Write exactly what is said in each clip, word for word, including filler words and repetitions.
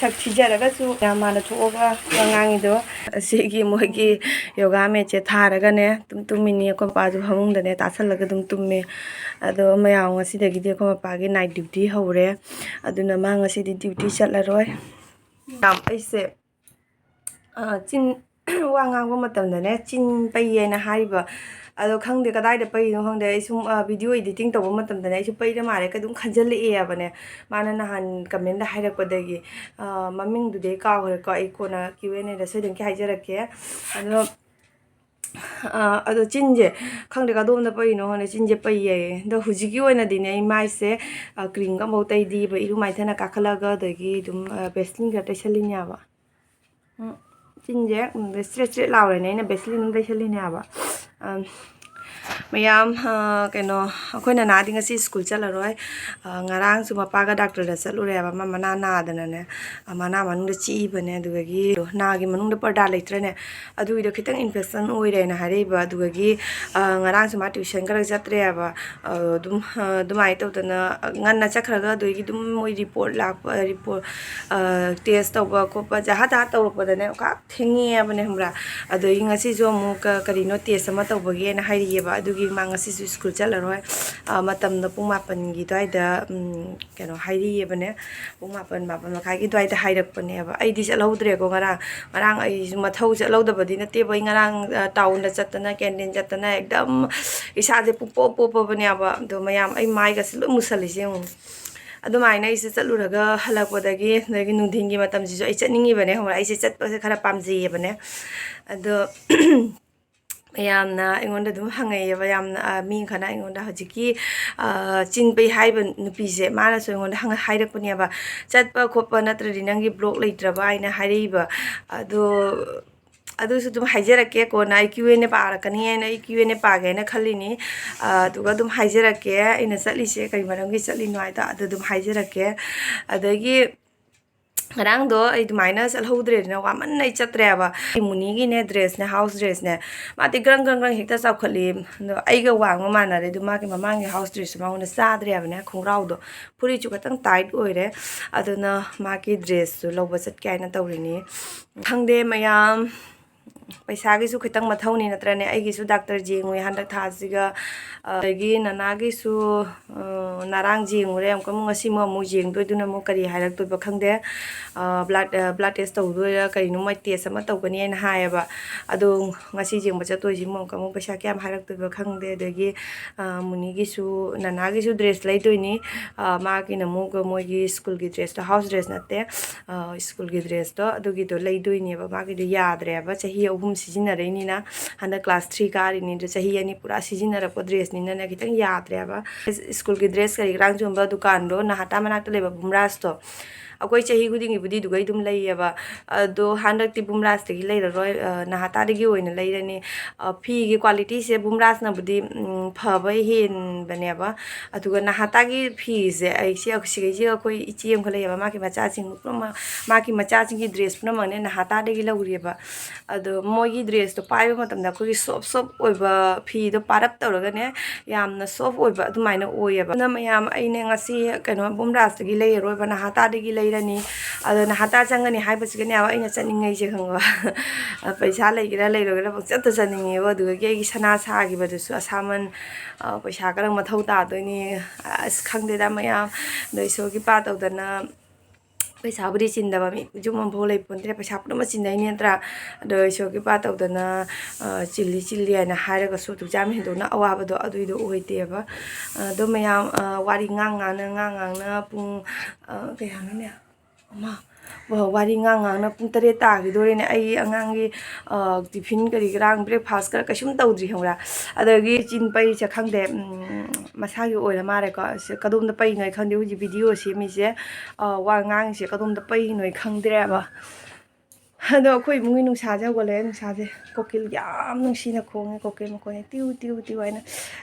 ꯁꯛ ꯊꯤꯖꯔꯒꯁꯨ ꯌꯥꯝ ꯃꯥꯟꯅ ꯊꯣꯛꯑꯒ ꯋꯥ ꯉꯥꯡꯉꯤꯗꯣ꯫ ꯑꯁꯤꯒꯤ ꯃꯣꯏꯒꯤ ꯌꯣꯒꯥ ꯃꯦꯠꯁꯦ ꯊꯥꯔꯒꯅꯦ ꯑꯗꯨꯝ ꯇꯨꯝꯃꯤꯅꯤ꯫ ꯑꯩꯈꯣꯏ ꯃꯄꯥꯁꯨ ꯐꯃꯨꯡꯗꯅꯦ ꯇꯥꯁꯜꯂꯒ ꯑꯗꯨꯝ ꯇꯨꯝꯃꯦ꯫ ꯑꯗꯣ ꯃꯌꯥꯝ ꯉꯁꯤꯗꯒꯤꯗꯤ ꯑꯩꯈꯣꯏ ꯃꯄꯥꯒꯤ ꯅꯥꯏꯠ ꯗ꯭ꯌꯨꯇꯤ ꯍꯧꯔꯦ꯫ ꯑꯗꯨꯅ ꯃꯥ ꯉꯁꯤꯗꯤ ꯗ꯭ꯌꯨꯇꯤ ꯆꯠꯂꯔꯣꯏ꯫ ꯌꯥꯝ ꯑꯩꯁꯦ, ꯑ, ꯆꯤꯟ ꯋꯥ ꯉꯥꯡꯕ ꯃꯇꯝꯗꯅꯦ ꯆꯤꯟ ꯄꯩ ꯍꯥꯏꯅ ꯍꯥꯏꯔꯤꯕ꯫ ꯑꯗꯣ ꯈꯪꯗꯦ ꯀꯗꯥꯏꯗ ꯄꯩꯅꯣ ꯈꯪꯗꯦ꯫ ꯑꯩ ꯁꯨꯝ, ꯑ, ꯚꯤꯗꯤꯑꯣ ꯏꯗꯤꯇꯤꯡ ꯇꯧꯕ ꯃꯇꯝꯗꯅꯦ ꯑꯩꯁꯨ ꯄꯩꯔ ꯃꯥꯜꯂꯦ ꯑꯗꯨꯝ ꯈꯟꯖꯜꯂꯛꯑꯦꯕꯅꯦ꯫ ꯃꯥꯅ ꯅꯍꯥꯟ ꯀꯃꯦꯟꯗ ꯍꯥꯏꯔꯛꯄꯗꯒꯤ, ꯑ, ꯃꯃꯤꯡꯗꯨꯗꯤ ꯑꯩ ꯀꯥꯎꯈ꯭ꯔꯦꯀꯣ꯫ ꯑꯩ ꯀꯣꯟꯅ Q and Aꯗ ꯁꯣꯏꯗꯅꯀꯤ ꯍꯥꯏꯖꯔꯛꯀꯦ꯫ ꯑꯗꯣ, ꯑ, ꯑꯗꯣ ꯆꯤꯟꯁꯦ ꯈꯪꯗꯦ ꯀꯗꯣꯝꯗ ꯄꯩꯅꯣ ꯈꯪꯗꯦ ꯆꯤꯟꯁꯦ ꯄꯩ ꯍꯥꯏꯌꯦ꯫ ꯑꯗꯣ ꯍꯧꯖꯤꯛꯀꯤ ꯑꯣꯏꯅꯗꯤꯅꯦ ꯑꯩ ꯃꯥꯏꯁꯦ, ꯑ, ꯀ꯭ꯔꯤꯝꯒ ꯑꯃꯐꯥꯎ ꯇꯩꯗꯤꯕ꯫ ꯏꯔꯨ ꯃꯥꯏꯊꯅ ꯀꯥꯈꯠꯂꯒ ꯑꯗꯒꯤ ꯑꯗꯨꯝ, ꯑ, ꯚꯦꯁꯂꯤꯟ ꯈꯔ ꯇꯩꯁꯜꯂꯤꯅꯦꯕ꯫ ꯎꯝ, ꯆꯤꯟꯁꯦ, ꯎꯝ, ꯆ꯭ꯔꯦꯠ ꯆ꯭ꯔꯦꯠ ꯂꯥꯎꯔꯦꯅꯦ꯫ ꯑꯩꯅ ꯚꯦꯁꯂꯤꯟ ꯑꯃ ꯇꯩꯁꯜꯂꯤꯅꯦꯕ꯫ ꯑꯝ, ꯃꯌꯥꯝ, ꯑ, ꯀꯩꯅꯣ, ꯑꯩꯈꯣꯏ ꯅꯅꯥꯗꯤ ꯉꯁꯤ ꯁ꯭ꯀꯨꯜ ꯆꯠꯂꯔꯣꯏ꯫ ꯑ, ꯉꯔꯥꯡꯁꯨ ꯃꯄꯥꯒ ꯗꯥꯛꯇꯔꯗ ꯆꯠꯂꯨꯔꯦꯕ꯫ ꯃꯥ ꯃꯅꯥ ꯅꯥꯗꯅꯅꯦ, ꯑ, ꯃꯅꯥ ꯃꯅꯨꯡꯗ ꯆꯤꯛꯏꯕꯅꯦ꯫ ꯑꯗꯨꯗꯒꯤ ꯅꯥꯒꯤ ꯃꯅꯨꯡꯗ ꯄꯔꯗꯥ ꯂꯩꯇ꯭ꯔꯅꯦ, ꯑꯗꯨꯒꯤꯗꯣ ꯈꯤꯇꯪ ꯏꯟꯐꯦꯛꯁꯟ ꯑꯣꯏꯔꯦꯅ ꯍꯥꯏꯔꯛꯏꯕ꯫ ꯑꯗꯨꯗꯒꯤ, ꯑ, ꯉꯔꯥꯡꯁꯨ ꯃꯥ ꯇ꯭ꯌꯨꯁꯟ ꯈꯔ ꯆꯠꯇ꯭ꯔꯦꯕ꯫ ꯑ, ꯑꯗꯨꯝ, ꯑ, ꯑꯗꯨꯃꯥꯏꯅ ꯇꯧꯗꯅ, ꯑ, ꯉꯟꯅ ꯆꯠꯈ꯭ꯔꯒ ꯑꯗꯨꯗꯒꯤ ꯑꯗꯨꯝ ꯃꯣꯏ ꯔꯤꯄꯣꯔꯠ ꯂꯥꯛꯄ, ꯔꯤꯄꯣꯔꯠ, ꯑ, ꯇꯦꯁ ꯇꯧꯕ ꯈꯣꯠꯄ ꯖꯍꯥ ꯇꯍꯥ ꯇꯧꯔꯛꯄꯗꯅꯦ ꯑꯣꯈꯥꯛ ꯊꯦꯡꯉꯦꯕꯅꯦ, ꯈꯪꯕ꯭ꯔꯥ? ꯑꯗꯒꯤ ꯉꯁꯤꯁꯨ ꯑꯃꯨꯛꯀ ꯀꯔꯤꯅꯣ ꯇꯦꯁ ꯑꯃ ꯇꯧꯕꯒꯤꯅ ꯍꯥꯏꯔꯤꯑꯕ꯫ ꯑꯗꯨꯒꯤ ꯃꯥ ꯉꯁꯤꯁꯨ ꯁ꯭ꯀꯨꯜ ꯆꯠꯂꯔꯣꯏ꯫ ꯑ, ꯃꯇꯝꯗꯣ ꯄꯨꯡ ꯃꯥꯄꯟꯒꯤ ꯑꯗꯨꯋꯥꯏꯗ, ꯎꯝ, ꯀꯩꯅꯣ ꯍꯥꯏꯔꯤꯑꯕꯅꯦ꯫ ꯄꯨꯡ ꯃꯥꯄꯟ, ꯃꯥꯄꯟ ꯃꯈꯥꯏꯒꯤ ꯑꯗꯨꯋꯥꯏꯗ ꯍꯥꯏꯔꯛꯄꯅꯦꯕ꯫ ꯑꯩꯗꯤ ꯆꯠꯍꯧꯗ꯭ꯔꯦꯀꯣ ꯉꯔꯥꯡ꯫ ꯉꯔꯥꯡ ꯑꯩꯁꯨ ꯃꯊꯧ ꯆꯠꯍꯧꯗꯕꯗꯤ ꯅꯠꯇꯦꯕ꯫ ꯑꯩ ꯉꯔꯥꯡ, ꯑ, ꯇꯥꯎꯟꯗ ꯆꯠꯇꯅ, ꯀꯦꯟꯇꯤꯟ ꯆꯠꯇꯅ ꯑꯦꯛꯗꯝ ꯏꯁꯥꯁꯦ ꯄꯨꯡꯄꯣꯞ ꯄꯣꯞꯄꯕꯅꯦꯕ꯫ ꯑꯗꯣ ꯃꯌꯥꯝ ꯑꯩ ꯃꯥꯏꯒꯁꯦ ꯂꯣꯏ ꯃꯨꯁꯜꯂꯤꯁꯦ ꯌꯦꯡꯉꯨ꯫ ꯑꯗꯨꯃꯥꯏꯅ ꯑꯩꯁꯦ ꯆꯠꯂꯨꯔꯒ ꯍꯜꯂꯛꯄꯗꯒꯤ, ꯑꯗꯒꯤ ꯅꯨꯡꯊꯤꯟꯒꯤ ꯃꯇꯝꯁꯤꯁꯨ ꯑꯩ ꯆꯠꯅꯤꯡꯉꯤꯕꯅꯦ, ꯈꯪꯕ꯭ꯔꯥ? ꯑꯩꯁꯦ ꯆꯠꯄꯁꯦ ꯈꯔ ꯄꯥꯝꯖꯩꯌꯦꯕꯅꯦ꯫ ꯑꯗꯣ ꯃꯌꯥꯝꯅ ꯑꯩꯉꯣꯟꯗ ꯑꯗꯨꯝ ꯍꯪꯉꯛꯑꯦꯕ, ꯌꯥꯝꯅ, ꯑ, ꯃꯤ ꯈꯔꯅ ꯑꯩꯉꯣꯟꯗ ꯍꯧꯖꯤꯛꯀꯤ, ꯑ, ꯆꯤꯟ ꯄꯩ ꯍꯥꯏꯔꯤꯕ ꯅꯨꯄꯤꯁꯦ, ꯃꯥꯅꯁꯨ ꯑꯩꯉꯣꯟꯗ ꯍꯪꯉ-, ꯍꯥꯏꯔꯛꯄꯅꯦꯕ, "ꯆꯠꯄ ꯈꯣꯠꯄ ꯅꯠꯇ꯭ꯔꯗꯤ ꯅꯪꯒꯤ ꯕ꯭ꯂꯣꯛ ꯂꯩꯇ꯭ꯔꯕ?" ꯍꯥꯏꯅ ꯍꯥꯏꯔꯛꯏꯕ꯫ ꯑꯗꯣ ꯑꯗꯨꯁꯨ ꯑꯗꯨꯝ ꯍꯥꯏꯖꯔꯛꯀꯦ, ꯀꯣꯟꯅ ꯑꯩ Q and A ꯄꯥꯔꯛꯀꯅꯤ ꯍꯥꯏꯅ ꯑꯩ Q and A ꯄꯥꯒꯦ ꯍꯥꯏꯅ ꯈꯜꯂꯤꯅꯤ꯫ ꯑ, ꯑꯗꯨꯒ ꯑꯗꯨꯝ ꯍꯥꯏꯖꯔꯛꯀꯦ ꯑꯩꯅ ꯆꯠꯂꯤꯁꯦ ꯀꯔꯤ ꯃꯔꯝꯒꯤ ꯆꯠꯂꯤꯅꯣ ꯍꯥꯏꯗꯣ, ꯑꯗꯨ ꯑꯗꯨꯝ ꯍꯥꯏꯖꯔꯛꯀꯦ꯫ ꯑꯗꯒꯤ ꯉꯔꯥꯡꯗꯣ ꯑꯩ ꯑꯗꯨꯃꯥꯏꯅ ꯆꯠꯍꯧꯗ꯭ꯔꯦꯗꯅ, ꯋꯥꯃꯟꯅ ꯑꯩ ꯆꯠꯇ꯭ꯔꯦꯕ꯫ ꯃꯨꯅꯤꯒꯤꯅꯦ dressꯅꯦ, house dressꯅꯦ, ꯃꯥꯗꯤ ꯒ꯭ꯔꯪ ꯒ꯭ꯔꯪ ꯒ꯭ꯔꯪ ꯍꯦꯛꯇ ꯆꯥꯎꯈꯠꯂꯤ꯫ ꯑꯗꯣ ꯑꯩꯒ ꯋꯥꯡꯕ ꯃꯥꯟꯅꯔꯦ꯫ ꯑꯗꯣ ꯃꯥꯒꯤ ꯃꯃꯥꯡꯒꯤ house dressꯁꯨ ꯃꯉꯣꯟꯗ ꯆꯥꯗ꯭ꯔꯦꯕꯅꯦ, ꯈꯣꯡꯒ꯭ꯔꯥꯎꯗꯣ꯫ ꯐꯨꯔꯤꯠꯁꯨ ꯈꯤꯇꯪ tight ꯑꯣꯏꯔꯦ꯫ ꯑꯗꯨꯅ ꯃꯥꯒꯤ dressꯁꯨ ꯂꯧꯕ ꯆꯠꯀꯦ ꯍꯥꯏꯅ ꯇꯧꯔꯤꯅꯤ꯫ ꯈꯪꯗꯦ ꯃꯌꯥꯝ, ꯄꯩꯁꯥꯒꯤꯁꯨ ꯈꯤꯇꯪ ꯃꯊꯧꯅꯤ ꯅꯠꯇ꯭ꯔꯅꯦ? ꯑꯩꯒꯤꯁꯨ doctor ꯌꯦꯡꯉꯨꯏ ꯍꯟꯗꯛ ꯊꯥꯁꯤꯒ, ꯑꯗꯒꯤ ꯅꯅꯥꯒꯤꯁꯨ, ꯑ, ꯉꯔꯥꯡ ꯌꯦꯡꯉꯨꯔꯦ, ꯑꯃꯨꯛꯀ ꯑꯃꯨꯛ ꯉꯁꯤ ꯑꯃꯨꯛ, ꯑꯃꯨꯛ ꯌꯦꯡꯗꯣꯏꯗꯨꯅ ꯑꯃꯨꯛ ꯀꯔꯤ ꯍꯥꯏꯔꯛꯇꯣꯏꯕ ꯈꯪꯗꯦ꯫ ꯑ, blood, ꯑ, blood test ꯇꯧꯗꯣꯏꯔꯥ ꯀꯔꯤꯅꯣ, ꯃꯣꯏ test ꯑꯃ ꯇꯧꯒꯅꯤ ꯍꯥꯏꯅ ꯍꯥꯏꯌꯦꯕ꯫ ꯑꯗꯣ ꯉꯁꯤ ꯌꯦꯡꯕ ꯆꯠꯇꯣꯏꯁꯤ ꯑꯃꯨꯛ, ꯑꯃꯨꯛꯀ ꯑꯃꯨꯛ ꯄꯩꯁꯥ ꯀꯌꯥꯝ ꯍꯥꯏꯔꯛꯇꯣꯏꯕ ꯈꯪꯗꯦ꯫ ꯑꯗꯒꯤ, ꯑ, ꯃꯨꯅꯤꯒꯤꯁꯨ, ꯅꯅꯥꯒꯤꯁꯨ dress ꯂꯩꯗꯣꯏꯅꯤ꯫ ꯑ, ꯃꯥꯒꯤꯅ ꯑꯃꯨꯛ ꯃꯣꯏꯒꯤ ꯁ꯭ꯀꯨꯜꯒꯤ dressꯇꯣ, house dress ꯅꯠꯇꯦ, ꯑ, ꯁ꯭ꯀꯨꯜꯒꯤ dressꯇꯣ, ꯑꯗꯨꯒꯤꯗꯣ ꯂꯩꯗꯣꯏꯅꯦꯕ꯫ ꯃꯥꯒꯤꯗꯣ ꯌꯥꯗ꯭ꯔꯦꯕ, ꯆꯍꯤ ꯑꯍꯨꯝ ꯁꯤꯖꯤꯟꯅꯔꯛꯏꯅꯤꯅ, ꯍꯟꯗꯛ class three ꯀꯥꯔꯤꯅꯤ, ꯑꯗꯣ ꯆꯍꯤ ꯑꯅꯤ ꯄꯨꯔꯥ ꯁꯤꯖꯤꯟꯅꯔꯛꯄ dressꯅꯤꯅꯅꯦ, ꯈꯤꯇꯪ ꯌꯥꯗ꯭ꯔꯦꯕ꯫ ꯁ꯭ꯀꯨꯜꯒꯤ dress ꯀꯔꯤ ꯀꯔꯥꯡ ꯌꯣꯟꯕ ꯗꯨꯀꯥꯟꯗꯣ ꯅꯍꯥꯇꯥ ꯃꯅꯥꯛꯇ ꯂꯩꯕ ꯕꯨꯝꯔꯥꯖꯇꯣ, ꯑꯩꯈꯣꯏ ꯆꯍꯤ ꯈꯨꯗꯤꯡꯒꯤꯕꯨꯗꯤ ꯑꯗꯨꯒꯩ ꯑꯗꯨꯝ ꯂꯩꯌꯦꯕ, ꯑꯗꯣ ꯍꯟꯗꯛꯇꯤ ꯕꯨꯝꯔꯥꯖꯇꯒꯤ ꯂꯩꯔꯔꯣꯏ, ꯑ, ꯅꯍꯥꯇꯥꯗꯒꯤ ꯑꯣꯏꯅ ꯂꯩꯔꯅꯤ꯫ ꯑ, ꯐꯤꯒꯤ qualityꯁꯦ ꯕꯨꯝꯔꯥꯖꯅꯕꯨꯗꯤ, ꯎꯝ, ꯐꯕ ꯍꯦꯟꯕꯅꯦꯕ꯫ ꯑꯗꯨꯒ ꯅꯍꯥꯇꯥꯒꯤ ꯐꯤꯁꯦ ꯑꯩꯁꯦ, ꯁꯤꯒꯩꯁꯦ ꯑꯩꯈꯣꯏ ꯏꯆꯦ ꯑꯃꯈꯛ ꯂꯩꯌꯦꯕ, ꯃꯥꯒꯤ ꯃꯆꯥꯁꯤꯡ ꯄꯨꯝꯅꯃꯛ, ꯃꯥꯒꯤ ꯃꯆꯥꯁꯤꯡꯒꯤ dress ꯄꯨꯝꯅꯃꯛꯅꯦ ꯅꯍꯥꯇꯥꯗꯒꯤ ꯂꯧꯔꯤꯑꯕ꯫ ꯑꯗꯣ ꯃꯣꯏꯒꯤ dressꯇꯣ ꯄꯥꯏꯕ ꯃꯇꯝꯗ ꯑꯩꯈꯣꯏꯒꯤ soft soft ꯑꯣꯏꯕ, ꯐꯤꯗꯣ ꯄꯥꯔꯞ ꯇꯧꯔꯒꯅꯦ, ꯌꯥꯝꯅ soft ꯑꯣꯏꯕ ꯑꯗꯨꯃꯥꯏꯅ ꯑꯣꯏꯌꯦꯕ꯫ ꯑꯗꯨꯅ ꯃꯌꯥꯝ, ꯑꯩꯅꯦ ꯉꯁꯤ ꯀꯩꯅꯣ ꯕꯨꯝꯔꯥꯖꯇꯒꯤ ꯂꯩꯔꯔꯣꯏꯕ, ꯅꯍꯥꯇꯥꯗꯒꯤ ꯂꯩꯔꯅꯤ꯫ ꯑꯗꯣ ꯅꯍꯥꯇꯥ ꯆꯪꯒꯅꯤ ꯍꯥꯏꯕꯁꯤꯒꯅꯦꯕ ꯑꯩꯅ ꯆꯠꯅꯤꯡꯉꯩꯁꯦ, ꯈꯪꯉꯕ? ꯄꯩꯁꯥ ꯂꯩꯒꯦꯔꯥ ꯂꯩꯔꯣꯏꯒꯦꯔꯥ ꯄꯪꯆꯠꯇ ꯆꯠꯅꯤꯡꯉꯦꯕ꯫ ꯑꯗꯨꯗꯒꯤ ꯑꯩꯒꯤ ꯁꯅꯥ ꯁꯥꯈꯤꯕꯗꯨꯁꯨ ꯑꯁꯥꯃꯟ, ꯑ, ꯄꯩꯁꯥ ꯈꯔ ꯃꯊꯧ ꯇꯥꯗꯣꯏꯅꯤ꯫ ꯑꯁ, ꯈꯪꯗꯦꯗ ꯃꯌꯥꯝ, ꯑꯗꯣ ꯏꯁꯣꯔꯒꯤ ꯄꯥ ꯇꯧꯗꯅ ꯄꯩꯁꯥꯕꯨꯗꯤ ꯆꯤꯟꯗꯕ ꯃꯤ ꯌꯨꯝ ꯑꯃꯐꯥꯎ ꯂꯩ ꯄꯣꯟꯇ꯭ꯔꯦ, ꯄꯩꯁꯥ ꯄꯨꯝꯅꯃꯛ ꯆꯤꯟꯅꯩꯅꯤ ꯅꯠꯇ꯭ꯔꯥ? ꯑꯗꯣ ꯏꯁꯣꯔꯒꯤ ꯄꯥ ꯇꯧꯗꯅ, ꯑ, ꯆꯤꯜꯂꯤ ꯆꯤꯜꯂꯤ ꯍꯥꯏꯅ ꯍꯥꯏꯔꯒꯁꯨ ꯑꯗꯨꯛ ꯌꯥꯝ ꯍꯦꯟꯗꯣꯛꯅ ꯑꯋꯥꯕꯗꯣ ꯑꯗꯨꯏꯗꯣ ꯑꯣꯏꯗꯦꯕ꯫ ꯑꯗꯣ ꯃꯌꯥꯝ, ꯑ, ꯋꯥꯔꯤ ꯉꯥꯡ ꯉꯥꯡꯅ, ꯉꯥꯡ ꯉꯥꯡꯅ ꯄꯨꯡ, ꯑ, ꯀꯌꯥꯅꯣꯅꯦ? ꯑꯃ, ꯋꯥ-, ꯋꯥꯔꯤ ꯉꯥꯡ ꯉꯥꯡꯅ ꯄꯨꯡ ꯇꯔꯦꯠ ꯇꯥꯈꯤꯗꯣꯔꯦꯅꯦ꯫ ꯑꯩ ꯑꯉꯥꯡꯒꯤ, ꯑ, tiffin ꯀꯔꯤ ꯀꯔꯥꯡ breakfast ꯈꯔ ꯀꯩꯁꯨꯝ ꯇꯧꯗ꯭ꯔꯤ, ꯈꯪꯕ꯭ꯔꯥ? ꯑꯗꯒꯤ ꯆꯤꯟ ꯄꯩꯁꯦ ꯈꯪꯗꯦ, ꯎꯝ, ꯃꯁꯥꯒꯤ ꯑꯣꯏꯔ ꯃꯥꯜꯂꯦꯀꯣ꯫ ꯑꯁꯤ ꯀꯗꯣꯝꯗ ꯄꯩꯅꯣ ꯑꯩ ꯈꯪꯗꯦ꯫ ꯍꯧꯖꯤꯛ video ꯁꯦꯝꯃꯤꯁꯦ, ꯑ, ꯋꯥ ꯉꯥꯡꯉꯤꯁꯦ ꯀꯗꯣꯝꯗ ꯄꯩꯅꯣ ꯑꯩ ꯈꯪꯗ꯭ꯔꯦꯕ꯫ ꯑꯗꯣ ꯑꯩꯈꯣꯏ ꯏꯃꯨꯡꯒꯤ ꯅꯨꯡꯁꯥꯁꯦ ꯍꯧꯒꯠꯂꯛꯑꯦ꯫ ꯅꯨꯡꯁꯥꯁꯦ ꯀꯣꯀꯤꯜ ꯌꯥꯝ ꯅꯨꯡꯁꯤꯅ ꯈꯣꯡꯉꯦ, ꯀꯣꯀꯤꯜ ꯃꯈꯣꯟꯅꯦ, ꯇꯤꯎ ꯇꯤꯎ ꯇꯤꯎ ꯍꯥꯏꯅ꯫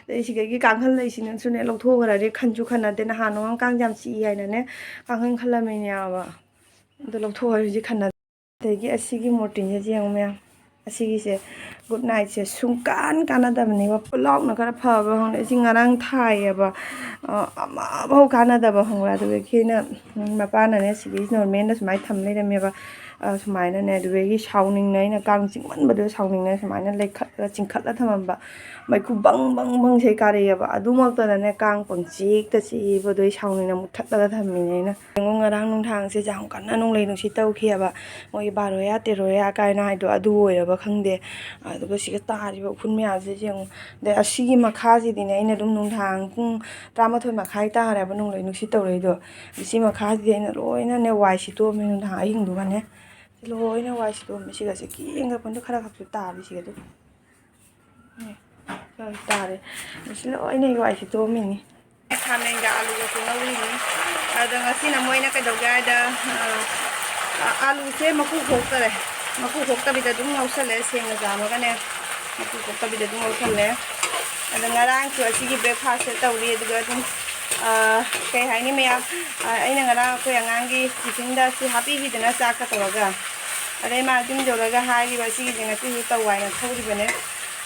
ꯑꯗꯩ ꯁꯤꯗꯒꯤ ꯀꯥꯡꯈꯜ ꯂꯩꯁꯤꯅꯁꯨꯅꯦ ꯂꯧꯊꯣꯛꯈ꯭ꯔꯗꯤ ꯈꯟꯁꯨ ꯈꯟꯅꯗꯦ꯫ ꯅꯍꯥꯟ ꯅꯣꯡꯃ ꯀꯥꯡ ꯌꯥꯝ ꯆꯤꯛꯏ ꯍꯥꯏꯅꯅꯦ ꯀꯥꯡꯈꯜ ꯈꯜꯂꯝꯃꯤꯅꯦꯕ꯫ ꯑꯗꯣ ꯂꯧꯊꯣꯛꯑꯣ ꯍꯧꯖꯤꯛ ꯈꯟꯅ꯫ ꯑꯗꯒꯤ ꯑꯁꯤꯒꯤ ꯃꯣꯔꯇꯤꯟꯁꯦ ꯌꯦꯡꯉꯨ ꯃꯌꯥꯝ, ꯑꯁꯤꯒꯤꯁꯦ ꯒꯨꯗ ꯅꯥꯏꯠꯁꯦ ꯁꯨꯡꯀꯥꯟ ꯀꯥꯟꯅꯗꯕꯅꯦꯕ꯫ ꯄꯨꯂꯥꯎꯅ ꯈꯔ ꯐꯕ ꯈꯪꯗꯦ꯫ ꯑꯩꯁꯤ ꯉꯔꯥꯡ ꯊꯥꯏꯌꯦꯕ, ꯑ, ꯑꯃꯐꯥꯎ ꯀꯥꯟꯅꯗꯕ ꯈꯪꯕ꯭ꯔꯥ? ꯑꯗꯨꯗꯒꯤ ꯑꯩꯅ, ꯎꯝ, ꯃꯄꯥꯅꯅꯦ ꯁꯤꯒꯤ ꯅꯣꯔꯃꯦꯜꯗ ꯁꯨꯃꯥꯏꯅ ꯊꯝ ꯂꯩꯔꯝꯃꯦꯕ꯫ ꯑ, ꯁꯨꯃꯥꯏꯅꯅꯦ꯫ ꯑꯗꯨꯗꯒꯤ ꯁꯥꯎꯅꯤꯡꯅ ꯑꯩꯅ ꯀꯥꯡ ꯆꯤꯛꯃꯟꯕꯗꯨꯗ ꯁꯥꯎꯅꯤꯡꯅ ꯁꯨꯃꯥꯏꯅ ꯂꯩꯈꯠꯂ ꯆꯤꯡꯈꯠꯂ ꯊꯝꯃꯝꯕ꯫ ꯃꯩꯈꯨ ꯕꯪ ꯕꯪ ꯕꯪ ꯁꯦ ꯀꯥꯔꯛꯑꯦꯕ꯫ ꯑꯗꯨꯃꯛꯇꯗꯅꯦ ꯀꯥꯡ ꯄꯪꯆꯤꯛꯇ ꯆꯤꯛꯏꯕ꯫ ꯑꯗꯨꯗꯩ ꯁꯥꯎꯅꯤꯡꯅ ꯃꯨꯠꯊꯠꯂꯒ ꯊꯝꯃꯤꯅꯦ ꯑꯩꯅ꯫ ꯌꯦꯡꯉꯣ, ꯉꯔꯥꯡ ꯅꯨꯡꯗꯥꯡꯁꯦ ꯌꯥꯝ ꯀꯟꯅ ꯅꯣꯡꯂꯩ ꯅꯨꯡꯁꯤꯠ ꯇꯧꯈꯤꯑꯕ꯫ ꯃꯣꯏꯒꯤ ꯕꯥꯔꯣꯌꯥ ꯇꯦꯔꯣꯌꯥ ꯀꯥꯏꯅ ꯍꯥꯏꯗꯣ ꯑꯗꯨ ꯑꯣꯏꯔꯕ ꯈꯪꯗꯦ꯫ ꯑꯗꯨꯒ ꯁꯤꯒ ꯇꯥꯔꯤꯕ ꯎꯐꯨꯟ ꯃꯌꯥꯝꯁꯦ ꯌꯦꯡꯉꯣ꯫ ꯑꯗꯩ ꯑꯁꯤꯒꯤ ꯃꯈꯥꯁꯤꯗꯤꯅꯦ, ꯑꯩꯅ ꯑꯗꯨꯝ ꯅꯨꯡꯗꯥꯡ ꯄꯨꯡ ꯇꯔꯥꯃꯥꯊꯣꯏ ꯃꯈꯥꯏ ꯇꯥꯔꯦꯕ ꯅꯣꯡꯂꯩ ꯅꯨꯡꯁꯤꯠ ꯇꯧꯔꯛꯏꯗꯣ꯫ ꯁꯤ ꯃꯈꯥꯁꯤꯗꯤ ꯑꯩꯅ ꯂꯣꯏꯅꯅꯦ ꯋꯥꯏ ꯁꯤꯠꯇꯣꯛꯑꯝꯃꯦ ꯅꯨꯡꯗꯥꯡ ꯑꯍꯤꯡꯗꯨꯒꯅꯦ꯫ ꯁꯤ ꯂꯣꯏꯅ ꯋꯥꯏ ꯁꯤꯠꯇꯣꯛꯑꯝꯃꯦ꯫ ꯁꯤꯒꯁꯦ ꯀꯦꯡꯒ ꯄꯣꯟꯗ ꯈꯔ ꯈꯛꯁꯨ ꯇꯥꯔꯤ ꯁꯤꯒ ꯑꯗꯨꯝ꯫ ꯎꯝ, ꯈꯔ ꯇꯥꯔꯦ꯫ ꯁꯤ ꯂꯣꯏꯅ ꯋꯥꯏ ꯁꯤꯠꯇꯣꯛꯑꯝꯃꯤꯅꯤ꯫ ꯈꯥꯃꯦꯟꯒ ꯑꯂꯨꯒꯁꯨ ꯉꯧꯔꯤꯅꯤ꯫ ꯑꯗꯣ ꯉꯁꯤꯅ ꯃꯣꯏꯅ ꯀꯩꯗꯧꯒꯦ ꯍꯥꯏꯗ, ꯑ, ꯑ, ꯑꯂꯨꯁꯦ ꯃꯀꯨ ꯈꯣꯛꯇꯔꯦ꯫ ꯃꯀꯨ ꯈꯣꯛꯇꯕꯤꯗ ꯑꯗꯨꯝ ꯉꯧꯁꯜꯂꯦ, ꯁꯦꯡꯅ ꯆꯥꯝꯃꯒꯅꯦ꯫ ꯃꯀꯨ ꯈꯣꯛꯇꯕꯤꯗ ꯑꯗꯨꯝ ꯉꯧꯁꯜꯂꯦ꯫ ꯑꯗꯣ ꯉꯔꯥꯡꯁꯨ ꯑꯁꯤꯒꯤ breakfast ꯁꯦ ꯇꯧꯔꯤ꯫ ꯑꯗꯨꯒ ꯑꯗꯨꯝ, ꯑ, ꯀꯩ ꯍꯥꯏꯅꯤ ꯃꯌꯥꯝ, ꯑ, ꯑꯩꯅ ꯉꯔꯥꯡ ꯑꯩꯈꯣꯏ ꯑꯉꯥꯡꯒꯤ ꯇꯤꯐꯤꯟꯗ ꯁꯤ ꯍꯥꯞꯄꯤꯈꯤꯗꯅ ꯆꯥꯛꯀ ꯇꯧꯔꯒ꯫ ꯑꯗꯩ ꯃꯥ ꯌꯨꯝ ꯌꯧꯔꯒ ꯍꯥꯏꯔꯤꯕ, "ꯁꯤꯒꯤꯁꯦ ꯉꯁꯤꯁꯨ ꯇꯧ" ꯍꯥꯏꯅ ꯊꯧꯔꯤꯕꯅꯦ꯫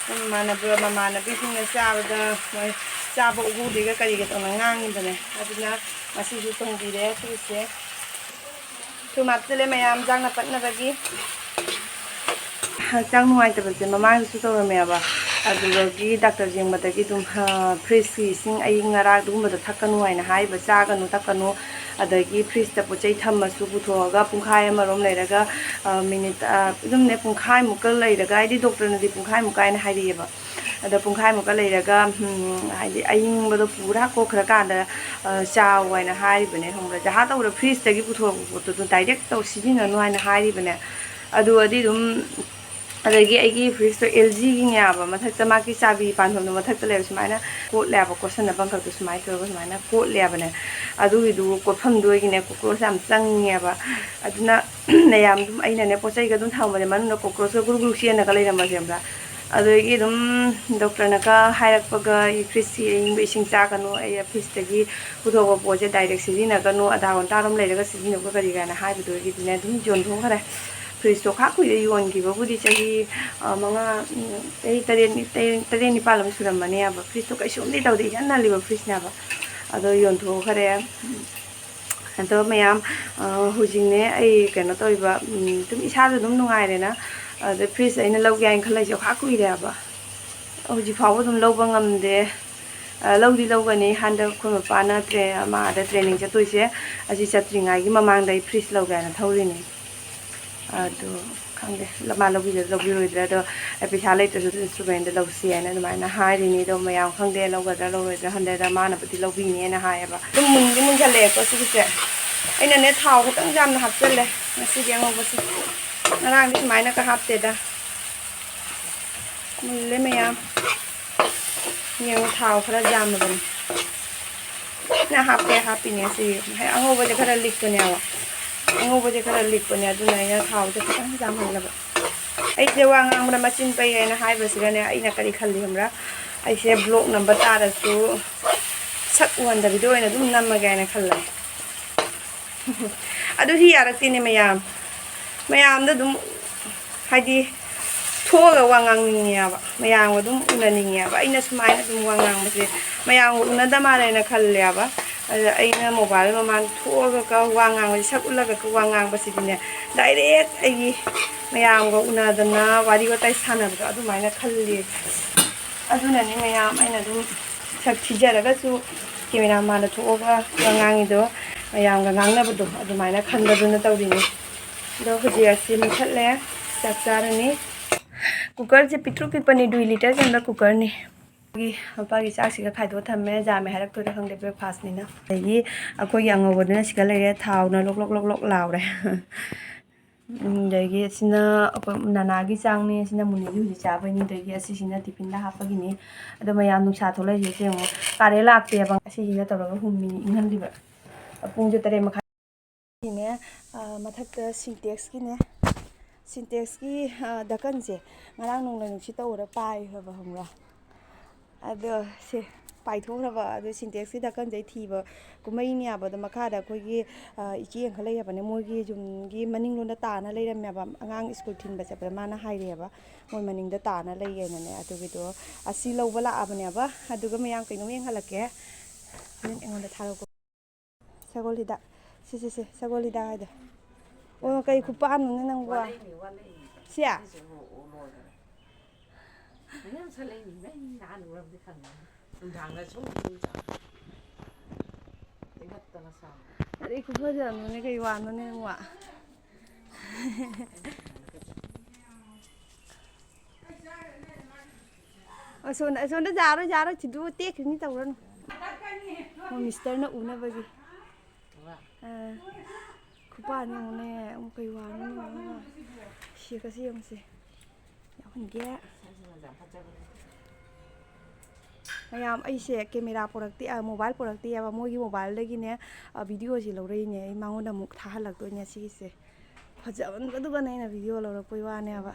ꯃꯃꯥꯟꯅꯕ-, ꯃꯃꯥꯟꯅꯕꯤꯁꯤꯡꯅ ꯆꯥꯕꯗ ꯃꯣꯏ ꯆꯥꯕ ꯎꯍꯧꯗꯦꯒ ꯀꯔꯤꯒ ꯇꯧꯅ ꯉꯥꯡꯉꯤꯕꯅꯦ꯫ ꯑꯗꯨꯅ ꯉꯁꯤꯁꯨ ꯊꯣꯡꯕꯤꯔꯦ ꯁꯤꯁꯦ꯫ ꯊꯨꯝ ꯍꯥꯞꯆꯤꯜꯂꯦ ꯃꯌꯥꯝ ꯆꯥꯡꯅ ꯄꯠꯅꯕꯒꯤ꯫ ꯍꯛꯆꯥꯡ ꯅꯨꯡꯉꯥꯏꯇꯕꯁꯦ ꯃꯃꯥꯡꯗꯁꯨ ꯇꯧꯔꯝꯃꯦꯕ꯫ ꯑꯗꯨꯗꯒꯤ ꯗꯥꯛꯇꯔ ꯌꯦꯡꯕꯗꯒꯤ ꯑꯗꯨꯝ, ꯍꯥ, ꯐ꯭ꯔꯤꯖꯀꯤ ꯏꯁꯤꯡ ꯑꯏꯪ ꯑꯔꯥꯛ ꯑꯗꯨꯒꯨꯝꯕꯗꯣ ꯊꯛꯀꯅꯨ ꯍꯥꯏꯅ ꯍꯥꯏꯔꯤꯕ, ꯆꯥꯒꯅꯨ ꯊꯛꯀꯅꯨ꯫ ꯑꯗꯒꯤ ꯐ꯭ꯔꯤꯖꯇ ꯄꯣꯠ ꯆꯩ ꯊꯝꯃꯁꯨ ꯄꯨꯊꯣꯛꯑꯒ ꯄꯨꯡꯈꯥꯏ ꯑꯃꯔꯣꯝ ꯂꯩꯔꯒ, ꯑ, ꯃꯤꯅꯤꯠ, ꯑ, ꯑꯗꯨꯝꯅꯦ ꯄꯨꯡꯈꯥꯏꯃꯨꯛꯀ ꯂꯩꯔꯒ, ꯍꯥꯏꯗꯤ ꯗꯣꯛꯇꯔꯅꯗꯤ ꯄꯨꯡꯈꯥꯏꯃꯨꯛ ꯀꯥꯏꯅ ꯍꯥꯏꯔꯛꯑꯦꯕ꯫ ꯑꯗ ꯄꯨꯡꯈꯥꯏꯃꯨꯛꯀ ꯂꯩꯔꯒ, ꯎꯝ, ꯍꯥꯏꯗꯤ ꯑꯏꯪꯕꯗꯣ ꯄꯨꯔꯥ ꯀꯣꯛꯈ꯭ꯔꯀꯥꯟꯗ, ꯑ, ꯆꯥꯎ ꯍꯥꯏꯅ ꯍꯥꯏꯔꯤꯕꯅꯦ, ꯈꯪꯕ꯭ꯔꯥ? ꯖꯍꯥ ꯇꯧꯕꯗ ꯐ꯭ꯔꯤꯖꯇꯒꯤ ꯄꯨꯊꯣꯔꯛꯄ ꯄꯣꯠꯇꯣ ꯑꯗꯨꯝ direct ꯇꯧ ꯁꯤꯖꯤꯟꯅꯅꯨ ꯍꯥꯏꯅ ꯍꯥꯏꯔꯤꯕꯅꯦ꯫ ꯑꯗꯨ ꯑꯣꯏꯔꯗꯤ ꯑꯗꯨꯝ, ꯑꯗꯒꯤ ꯑꯩꯒꯤ ꯐ꯭ꯔꯤꯖꯇꯣ ꯑꯦꯜ ꯖꯤꯒꯤꯅꯦꯕ, ꯃꯊꯛꯇ ꯃꯥꯒꯤ ꯆꯥꯕꯤ ꯄꯥꯟꯐꯝꯗꯣ ꯃꯊꯛꯇ ꯂꯩꯕ ꯁꯨꯃꯥꯏꯅ ꯀꯣꯠꯂꯦꯕ, ꯀꯣꯠꯁꯟꯅꯕ ꯑꯃꯈꯛꯇꯣ ꯁꯨꯃꯥꯏꯅ ꯇꯧꯔꯒ ꯁꯨꯃꯥꯏꯅ ꯀꯣꯠꯂꯦꯕꯅꯦ꯫ ꯑꯗꯨꯒꯤꯗꯨ ꯀꯣꯠꯐꯝꯗꯨ ꯑꯣꯏꯒꯤꯅꯦ cockroach ꯌꯥꯝ ꯆꯪꯉꯦꯕ꯫ ꯑꯗꯨꯅ ꯃꯌꯥꯝ ꯑꯗꯨꯝ ꯑꯩꯅꯅꯦ ꯄꯣꯠ ꯆꯩꯒ ꯑꯗꯨꯝ ꯊꯝꯕꯅꯦ ꯃꯅꯨꯡꯗ cockroachꯀ ꯒꯨꯔꯨ ꯒꯨꯔꯨ ꯆꯦꯟꯅꯒ ꯂꯩꯔꯝꯕꯁꯦ ꯈꯪꯕ꯭ꯔꯥ? ꯑꯗꯨꯗꯒꯤ ꯑꯗꯨꯝ ꯗꯣꯛꯇꯔꯅꯒ ꯍꯥꯏꯔꯛꯄꯒ, "ꯑꯩ ꯐ꯭ꯔꯤꯖꯁꯤ ꯑꯏꯪꯕ ꯏꯁꯤꯡ ꯆꯥꯒꯅꯨ, ꯑꯩ ꯐ꯭ꯔꯤꯖꯇꯒꯤ ꯄꯨꯊꯣꯛꯄ ꯄꯣꯠꯁꯦ ꯗꯥꯏꯔꯦꯛ ꯁꯤꯖꯤꯟꯅꯒꯅꯨ, ꯑꯗꯥ ꯑꯣꯟꯇꯥꯔꯣꯝ ꯂꯩꯔꯒ ꯁꯤꯖꯤꯟꯅꯧꯒ ꯀꯔꯤ ꯀꯥꯏꯅ ꯍꯥꯏꯕꯗꯨꯗꯒꯤꯗꯤꯅꯦ ꯑꯗꯨꯝ ꯌꯣꯟꯊꯣꯛꯈ꯭ꯔꯦ꯫ ꯐ꯭ꯔꯤꯖꯇꯣ ꯈꯥ ꯀꯨꯏꯔꯦ ꯌꯣꯟꯈꯤꯕꯕꯨꯗꯤ, ꯆꯍꯤ ꯃꯉꯥ, ꯆꯍꯤ ꯇꯔꯦꯠ, ꯇꯔꯦꯠ ꯅꯤꯄꯥꯜ ꯑꯃ ꯁꯨꯔꯝꯃꯅꯦꯕ꯫ ꯐ꯭ꯔꯤꯖꯇꯣ ꯀꯩꯁꯨꯝꯗꯤ ꯇꯧꯗꯦ, ꯏꯍꯟ ꯍꯜꯂꯤꯕ ꯐ꯭ꯔꯤꯖꯅꯦꯕ꯫ ꯑꯗꯣ ꯌꯣꯟꯊꯣꯛꯈ꯭ꯔꯦ꯫ ꯑꯗꯣ ꯃꯌꯥꯝ, ꯍꯧꯖꯤꯛꯅꯦ ꯑꯩ ꯀꯩꯅꯣ ꯇꯧꯔꯤꯕ, ꯑꯗꯨꯝ ꯏꯁꯥꯁꯨ ꯑꯗꯨꯝ ꯅꯨꯡꯉꯥꯏꯔꯦꯅ꯫ ꯑꯗ ꯐ꯭ꯔꯤꯖ ꯑꯩꯅ ꯂꯧꯒꯦ ꯍꯥꯏꯅ ꯈꯜꯂꯛꯏꯁꯦ ꯈꯥ ꯀꯨꯏꯔꯦꯕ꯫ ꯍꯧꯖꯤꯛ ꯐꯥꯎꯕ ꯑꯗꯨꯝ ꯂꯧꯕ ꯉꯝꯗꯦ꯫ ꯂꯧꯗꯤ ꯂꯧꯒꯅꯤ꯫ ꯍꯟꯗꯛ ꯑꯩꯈꯣꯏ ꯃꯄꯥꯅ ꯇ꯭ꯔꯦ-, ꯃꯥ ꯑꯥꯗ ꯇ꯭ꯔꯦꯅꯤꯡ ꯆꯠꯇꯣꯏꯁꯦ, ꯑꯁꯤ ꯆꯠꯇ꯭ꯔꯤꯉꯩꯒꯤ ꯃꯃꯥꯡꯗ ꯑꯩ ꯐ꯭ꯔꯤꯖ ꯂꯧꯒꯦ ꯍꯥꯏꯅ ꯊꯧꯔꯤꯅꯤ꯫ ꯑꯗꯣ ꯈꯪꯗꯦ, ꯃꯥ ꯂꯧꯕꯤꯒꯗ꯭ꯔꯥ ꯂꯧꯕꯤꯔꯣꯏꯗ꯭ꯔꯥ, ꯑꯗꯣ ꯑꯩ ꯄꯩꯁꯥ ꯂꯩꯇ꯭ꯔꯁꯨ ꯏꯟꯁꯇ꯭ꯔꯨꯃꯦꯟꯗ ꯂꯧꯁꯤ ꯍꯥꯏꯅ ꯑꯗꯨꯃꯥꯏꯅ ꯍꯥꯏꯔꯤꯅꯤ꯫ ꯑꯗꯣ ꯃꯌꯥꯝ ꯈꯪꯗꯦ, ꯂꯧꯒꯗ꯭ꯔꯥ ꯂꯧꯔꯣꯏꯗ꯭ꯔꯥ ꯈꯪꯗꯦ꯫ ꯑꯗ ꯃꯥꯅꯕꯨꯗꯤ ꯂꯧꯕꯤꯅꯦꯅ ꯍꯥꯏꯌꯦꯕ꯫ ꯑꯗꯨꯝ ꯃꯨꯟꯗꯤ ꯃꯨꯟꯁꯜꯂꯛꯑꯦꯀꯣ ꯁꯤꯒꯤꯁꯦ꯫ ꯑꯩꯅꯅꯦ ꯊꯥꯎ ꯈꯤꯇꯪ ꯌꯥꯝꯅ ꯍꯥꯞꯆꯜꯂꯦ ꯉꯁꯤꯗꯤ ꯑꯉꯧꯕꯁꯦ꯫ ꯉꯔꯥꯡꯗꯤ ꯁꯨꯃꯥꯏꯅꯒ ꯍꯥꯞꯇꯦꯗ꯫ ꯃꯨꯜꯂꯦ ꯃꯌꯥꯝ꯫ ꯌꯦꯡꯉꯣ, ꯊꯥꯎ ꯈꯔ ꯌꯥꯝꯃꯕꯅꯤ꯫ ꯅ ꯍꯥꯞꯄꯦ ꯍꯥꯞꯄꯤꯅꯦ ꯁꯤ꯫ ꯑꯉꯧꯕꯁꯦ ꯈꯔ ꯂꯤꯛꯄꯅꯦꯕ꯫ ꯑꯉꯧꯕꯁꯦ ꯈꯔ ꯂꯤꯛꯄꯅꯦ, ꯑꯗꯨꯅ ꯑꯩꯅ ꯊꯥꯎꯁꯦ ꯈꯤꯇꯪ ꯌꯥꯝꯍꯜꯂꯕ꯫ ꯑꯩꯁꯦ ꯋꯥ ꯉꯥꯡꯕꯗ ꯃꯆꯤꯟ ꯄꯩ ꯍꯥꯏꯅ ꯍꯥꯏꯕꯁꯤꯒꯅꯦ, ꯑꯩꯅ ꯀꯔꯤ ꯈꯜꯂꯤ ꯈꯪꯕ꯭ꯔꯥ? ꯑꯩꯁꯦ ꯕ꯭ꯂꯣꯛ ꯅꯝꯕ ꯇꯥꯔꯁꯨ ꯁꯛ ꯎꯍꯟꯗꯕꯤꯗ ꯑꯣꯏꯅ ꯑꯗꯨꯝ ꯅꯝꯃꯒꯦ ꯍꯥꯏꯅ ꯈꯜꯂꯦ꯫ ꯑꯗꯨ ꯁꯤ ꯌꯥꯔꯛꯇꯦꯅꯦ ꯃꯌꯥꯝ꯫ ꯃꯌꯥꯝꯗ ꯑꯗꯨꯝ ꯍꯥꯏꯗꯤ ꯊꯣꯛꯑꯒ ꯋꯥ ꯉꯥꯡꯅꯤꯡꯉꯦꯕ, ꯃꯌꯥꯝꯒ ꯑꯗꯨꯝ ꯎꯅꯅꯤꯡꯉꯦꯕ꯫ ꯑꯩꯅ ꯁꯨꯃꯥꯏꯅ ꯑꯗꯨꯝ ꯋꯥ ꯉꯥꯡꯕꯁꯦ ꯃꯌꯥꯝꯒ ꯎꯅꯗ ꯃꯥꯜꯂꯦꯅ ꯈꯜꯂꯦꯕ꯫ ꯑꯗ ꯑꯩꯅ ꯃꯣꯕꯥꯏꯜ ꯃꯃꯥꯡ ꯊꯣꯛꯑꯒ ꯋꯥ ꯉꯥꯡꯕꯁꯦ, ꯁꯛ ꯎꯠꯂꯒ ꯋꯥ ꯉꯥꯡꯕꯁꯤꯗꯤꯅꯦ, ꯗꯥꯏꯔꯦꯛ ꯑꯩꯒꯤ ꯃꯌꯥꯝꯒ ꯎꯅꯗꯅ ꯋꯥꯔꯤ ꯋꯥꯇꯥꯏ ꯁꯥꯟꯅꯕꯗꯣ ꯑꯗꯨꯃꯥꯏꯅ ꯈꯜꯂꯤ꯫ ꯑꯗꯨꯅꯅꯤ ꯃꯌꯥꯝ, ꯑꯩꯅ ꯑꯗꯨꯝ ꯁꯛ ꯊꯤꯖꯔꯒꯁꯨ ꯀꯦꯃꯦꯔꯥ ꯃꯥꯡꯗ ꯊꯣꯛꯑꯒ ꯋꯥ ꯉꯥꯡꯉꯤꯗꯣ, ꯃꯌꯥꯝꯒ ꯉꯥꯡꯅꯕꯗꯣ ꯑꯗꯨꯃꯥꯏꯅ ꯈꯟꯕꯗꯨꯅ ꯇꯧꯔꯤꯅꯤ꯫ ꯑꯗꯣ ꯍꯧꯖꯤꯛ ꯑꯁꯤ ꯃꯨꯊꯠꯂꯦ, ꯆꯥꯛ ꯆꯥꯔꯅꯤ꯫ ꯀꯨꯀꯔꯁꯦ ꯄꯤꯛꯇ꯭ꯔꯨ ꯄꯤꯛꯄꯅꯤ, ꯗꯨꯏ ꯂꯤꯇꯔ ꯆꯟꯕ ꯀꯨꯀꯔꯅꯤ꯫ ꯑꯩꯈꯣꯏꯒꯤ ꯃꯄꯥꯒꯤ ꯆꯥꯛꯁꯤꯒ ꯈꯥꯏꯗꯣꯛꯑ ꯊꯝꯃꯦ, ꯌꯥꯝꯃꯦ ꯍꯥꯏꯔꯛꯇꯣꯏꯔꯥ ꯈꯪꯗꯦ, ꯕ꯭ꯔꯦꯛꯐꯥꯁꯅꯤꯅ꯫ ꯑꯗꯒꯤ ꯑꯩꯈꯣꯏꯒꯤ ꯑꯉꯧꯕꯗꯨꯅ ꯁꯤꯒ ꯂꯩꯔꯦ, ꯊꯥꯎꯅ ꯂꯣꯛ ꯂꯣꯛ ꯂꯣꯛ ꯂꯣꯛ ꯂꯥꯎꯔꯦ꯫ ꯎꯝ, ꯑꯗꯒꯤ ꯑꯁꯤꯅ ꯑꯩꯈꯣꯏ ꯅꯅꯥꯒꯤ ꯆꯥꯛꯅꯤ, ꯑꯁꯤꯅ ꯃꯨꯅꯤꯒꯤ ꯍꯧꯖꯤꯛ ꯆꯥꯕꯩꯅꯤ, ꯑꯗꯒꯤ ꯑꯁꯤꯁꯤꯅ ꯇꯤꯐꯤꯟꯗ ꯍꯥꯞꯄꯒꯤꯅꯤ꯫ ꯑꯗꯣ ꯃꯌꯥꯝ, ꯅꯨꯡꯁꯥ ꯊꯣꯛꯂꯛꯏꯁꯦ ꯌꯦꯡꯉꯣ, ꯀꯥꯔꯦꯟ ꯂꯥꯛꯇꯦꯕ꯫ ꯑꯁꯤꯁꯤꯅ ꯇꯧꯔꯒ ꯍꯨꯝꯃꯤꯅꯤ, ꯏꯪꯍꯜꯂꯤꯕ꯫ ꯄꯨꯡꯁꯦ ꯇꯔꯦꯠ ꯃꯈꯥꯏ꯫ ꯁꯤꯅꯦ, ꯑ, ꯃꯊꯛꯇ ꯁꯤꯟꯇꯦꯛꯁꯀꯤꯅꯦ꯫ ꯁꯤꯟꯇꯦꯛꯁꯀꯤ, ꯑ, ꯙꯀꯟꯁꯦ ꯉꯔꯥꯡ ꯅꯣꯡꯂꯩ ꯅꯨꯡꯁꯤꯠ ꯇꯧꯕꯗ ꯄꯥꯏꯈ꯭ꯔꯕ, ꯈꯪꯕ꯭ꯔꯥ? ꯑꯗꯣ ꯁꯦ ꯄꯥꯏꯊꯣꯛꯈ꯭ꯔꯕ꯫ ꯑꯗꯣ ꯁꯤꯟꯇꯦꯛꯁꯀꯤ ꯙꯀꯟꯁꯦ ꯑꯩ ꯊꯤꯕ ꯀꯨꯝꯍꯩꯅꯦꯕ꯫ ꯑꯗꯣ ꯃꯈꯥꯗ ꯑꯩꯈꯣꯏꯒꯤ, ꯑ, ꯏꯆꯦ ꯑꯃꯈꯛ ꯂꯩꯌꯦꯕꯅꯦ, ꯃꯣꯏꯒꯤ ꯌꯨꯝꯒꯤ ꯃꯅꯤꯡꯂꯣꯝꯗ ꯇꯥꯅ ꯂꯩꯔꯝꯃꯦꯕ꯫ ꯑꯉꯥꯡ ꯁ꯭ꯀꯨꯜ ꯊꯤꯟꯕ ꯆꯠꯄꯗ ꯃꯥꯅ ꯍꯥꯏꯔꯛꯑꯦꯕ, ꯃꯣꯏ ꯃꯅꯤꯡꯗ ꯇꯥꯅ ꯂꯩꯌꯦꯅꯅꯦ꯫ ꯑꯗꯨꯒꯤꯗꯣ ꯑꯁꯤ ꯂꯧꯕ ꯂꯥꯛꯑꯕꯅꯦꯕ꯫ ꯑꯗꯨꯒ ꯃꯌꯥꯝ ꯀꯩꯅꯣꯝ ꯌꯦꯡꯍꯜꯂꯛꯀꯦ꯫ ꯍꯣꯔꯦꯟ ꯑꯩꯉꯣꯟꯗ ꯊꯥꯔꯛꯄ꯫ ꯁꯒꯣꯜ ꯍꯤꯗꯥꯛ꯫ ꯁꯤ, ꯁꯤ, ꯁꯤ, ꯁꯒꯣꯜ ꯍꯤꯗꯥꯛ ꯍꯥꯏꯗꯣ꯫ ꯑꯣ, ꯀꯩ ꯈꯨꯄꯥꯟꯅꯣꯅꯦ ꯅꯪꯕꯣ? ꯋꯥꯠꯂꯛꯏꯅꯤ, ꯋꯥꯠꯂꯛꯏꯅꯤ꯫ ꯁꯤ? ꯁꯤꯁꯦ ꯑꯣ, ꯑꯣ, ꯂꯣꯏꯈꯔꯦ꯫ ꯃꯌꯥꯝ ꯁꯠꯂꯛꯏꯅꯤ, ꯅꯪ ꯅꯍꯥꯟ ꯎꯔꯕꯗꯤ ꯈꯪꯒꯅꯤ꯫ ꯅꯨꯡꯗꯥꯡꯗ ꯁꯨꯝ ꯁꯨꯝ ꯆꯥ-, ꯇꯤꯡꯈꯠꯇꯅ ꯆꯥ꯫ ꯑꯗꯩ ꯈꯨꯐꯖ ꯑꯃꯅꯦ, ꯀꯩ ꯋꯥꯅꯣꯅꯦ ꯅꯪꯕꯣ? ꯑꯁꯣꯝꯗ, ꯑꯁꯣꯝꯗ ꯌꯥꯔꯣꯏ, ꯌꯥꯔꯣꯏ, ꯁꯤꯗꯨ ꯇꯦꯛꯈꯤꯅꯤ, ꯇꯧꯔꯅꯨ꯫ ꯑꯣ, ꯃꯤꯁꯇꯔꯅ ꯎꯅꯕꯒꯤ꯫ ꯑꯥ, ꯈꯨꯄꯥꯟ ꯌꯦꯡꯉꯨꯅꯦ, ꯑꯃꯨꯛ ꯀꯩ ꯋꯥꯅꯣ ꯌꯦꯡꯉꯨꯅꯦ꯫ ꯁꯤ ꯀꯁꯤ ꯌꯦꯡꯉꯨꯁꯦ꯫ ꯌꯥꯎꯍꯟꯒꯦ꯫ ꯃꯌꯥꯝ, ꯑꯩꯁꯦ ꯀꯦꯃꯦꯔꯥ ꯄꯨꯔꯛꯇꯦ, ꯑ, ꯃꯣꯕꯥꯏꯜ ꯄꯨꯔꯛꯇꯦꯕ꯫ ꯃꯣꯏꯒꯤ ꯃꯣꯕꯥꯏꯜꯗꯒꯤꯅꯦ, ꯑ, ꯚꯤꯗꯤꯑꯣꯁꯦ ꯂꯧꯔꯛꯏꯅꯦ꯫ ꯑꯩ ꯃꯉꯣꯟꯗ ꯑꯃꯨꯛ ꯊꯥꯍꯜꯂꯛꯇꯣꯏꯅꯦ ꯁꯤꯒꯤꯁꯦ꯫ ꯐꯖꯃꯟꯕꯗꯨꯒꯅꯦ ꯑꯩꯅ ꯚꯤꯗꯤꯑꯣ ꯂꯧꯔꯛꯄꯩ ꯋꯥꯅꯦꯕ꯫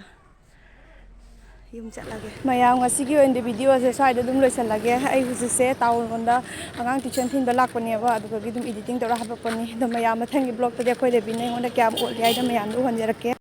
ꯌꯨꯝ ꯆꯠꯂꯒꯦ꯫ ꯃꯌꯥꯝ, ꯉꯁꯤꯒꯤ ꯑꯣꯏꯅꯗꯤ ꯚꯤꯗꯤꯑꯣꯁꯦ ꯁ꯭ꯋꯥꯏꯗ ꯑꯗꯨꯝ ꯂꯣꯏꯁꯤꯜꯂꯒꯦ꯫ ꯑꯩ ꯍꯧꯖꯤꯛꯁꯦ ꯇꯥꯎꯟ ꯂꯣꯝꯗ ꯑꯉꯥꯡ ꯇ꯭ꯌꯨꯁꯟ ꯊꯤꯟꯕ ꯂꯥꯛꯄꯅꯦꯕ, ꯑꯗꯨꯗꯒꯤ ꯑꯗꯨꯝ ꯏꯗꯤꯇꯤꯡ ꯇꯧꯔ ꯍꯥꯄꯛꯄꯅꯤ꯫ ꯑꯗꯣ ꯃꯌꯥꯝ, ꯃꯊꯪꯒꯤ ꯕ꯭ꯂꯣꯛꯇꯗꯤ ꯑꯩꯈꯣꯏ ꯔꯦꯕꯤꯅ ꯑꯩꯉꯣꯟꯗ ꯀꯌꯥꯝ ꯑꯣꯠꯂꯤ ꯍꯥꯏꯗꯣ ꯃꯌꯥꯝꯗꯣ ꯎꯍꯟꯖꯔꯛꯀꯦ꯫